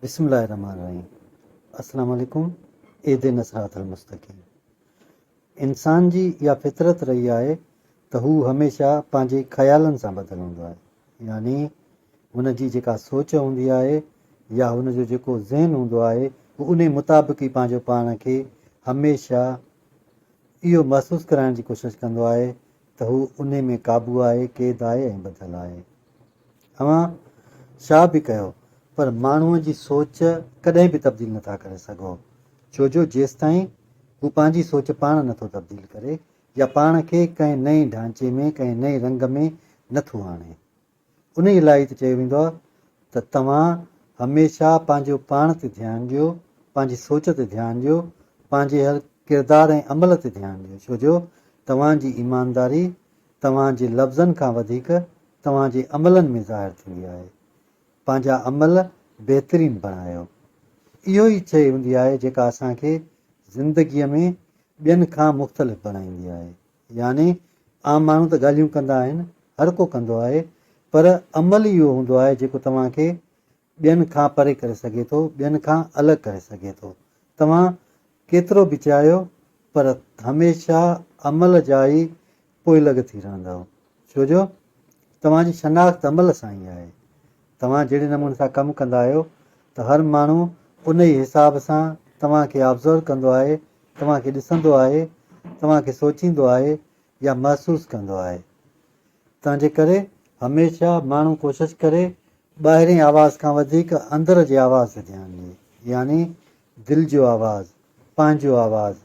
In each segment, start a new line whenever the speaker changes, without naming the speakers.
بسم الله الرحمن الرحيم السلام عليڪم اهدنا الصراط المستقيم انسان جي اها فطرت رهي آهي ته هو هميشه پنهنجي خيالن سان ٻڌل هوندو آهي يعني هن جي جيڪا سوچ هوندي آهي يا هن جو جيڪو ذهن هوندو آهي هو انهي مطابق ئي پنهنجو پاڻ کي هميشه اهو محسوس ڪرائڻ جي ڪوشش ڪندو آهي ته هو انهي ۾ قابو آهي قيد آهي ۽ ٻڌل آهي. اوهان ڇا به ڪيو پر ماڻهوء جي سوچ ڪڏهن به تبديل نٿا ڪري سگهو ڇو جو جيستائين هو پنهنجي سوچ پاڻ نٿو تبديل ڪري يا پاڻ کي ڪنهن نئين ڍانچي ۾ ڪنهن نئين رنگ ۾ نٿو آڻي. انهيء لاء ئي ته چيو ويندو آهي ته توهان هميشه پنهنجو پاڻ تي ڌيان ڏيو، پنهنجي سوچ تي ڌيان ڏيو، پنهنجي هر ڪردار ۽ عمل تي ڌيان ڏيو ڇو جو توهان جي ايمانداري توهان جي لفظن کان وڌيڪ توهان جي عملن ۾ ظاهر ٿيندي آهي. پنهنجا عمل بهترين بڻايو. اهو ئي شيء هوندي آهي جيڪا اسان کي زندگيء ۾ ٻين کان مختلف بڻائيندي آهي. يعني عام ماڻهو ته ڳالهيون ڪندا آهن، هر ڪو ڪندو آهي، پر عمل ئي اهو هوندو آهي جيڪو توهان کي ٻين کان پري ڪري سگهي ٿو، ٻين کان الڳ ڪري سگهي ٿو. توهان ڪيترو به چاهيو پر هميشه عمل جا ئي پوئلڳ ٿي رهندؤ. ڇو جو توهان جي شناخت عمل سان ئي آهي. توهان جهڙي نموني سان ڪم ڪندا آهيو ته هر ماڻهو ان ئي حساب سان توهان کي آبزرو ڪندو آهي، توهان کي ڏسندو آهي، توهان کي سوچيندو آهي يا محسوس ڪندو آهي. تنهنجي ڪري هميشه ماڻهو ڪوشش ڪري ٻاهرين آواز کان وڌيڪ اندر جي آواز تي ڌيان ڏئي يعني دل جو آواز، پنهنجو آواز.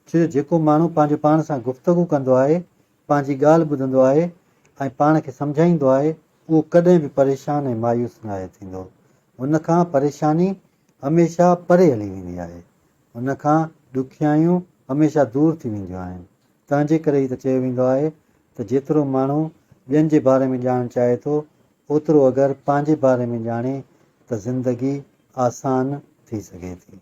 ڇو جو جيڪو ماڻهو پنهنجو پاڻ سان گفتگو ڪندو آهي، پنهنجي ڳالهه ٻڌندو آهي ۽ پاڻ کي سمجهائيندو آهي، اهو ڪڏهن به پريشان ۽ مايوس ناهي ٿيندو. هن کان پريشاني هميشه پري هلي ويندي آهي. هن کان ڏکيائيون هميشه دور ٿي وينديون آهن. تنهنجي ڪري ئي ته چيو ويندو آهي ته جيترو ماڻهو ٻين جي باري ۾ ڄاڻڻ چاهي ٿو، اوترو اگر پنهنجي باري ۾ ڄاڻي ته زندگي آسان ٿي سگهي ٿي.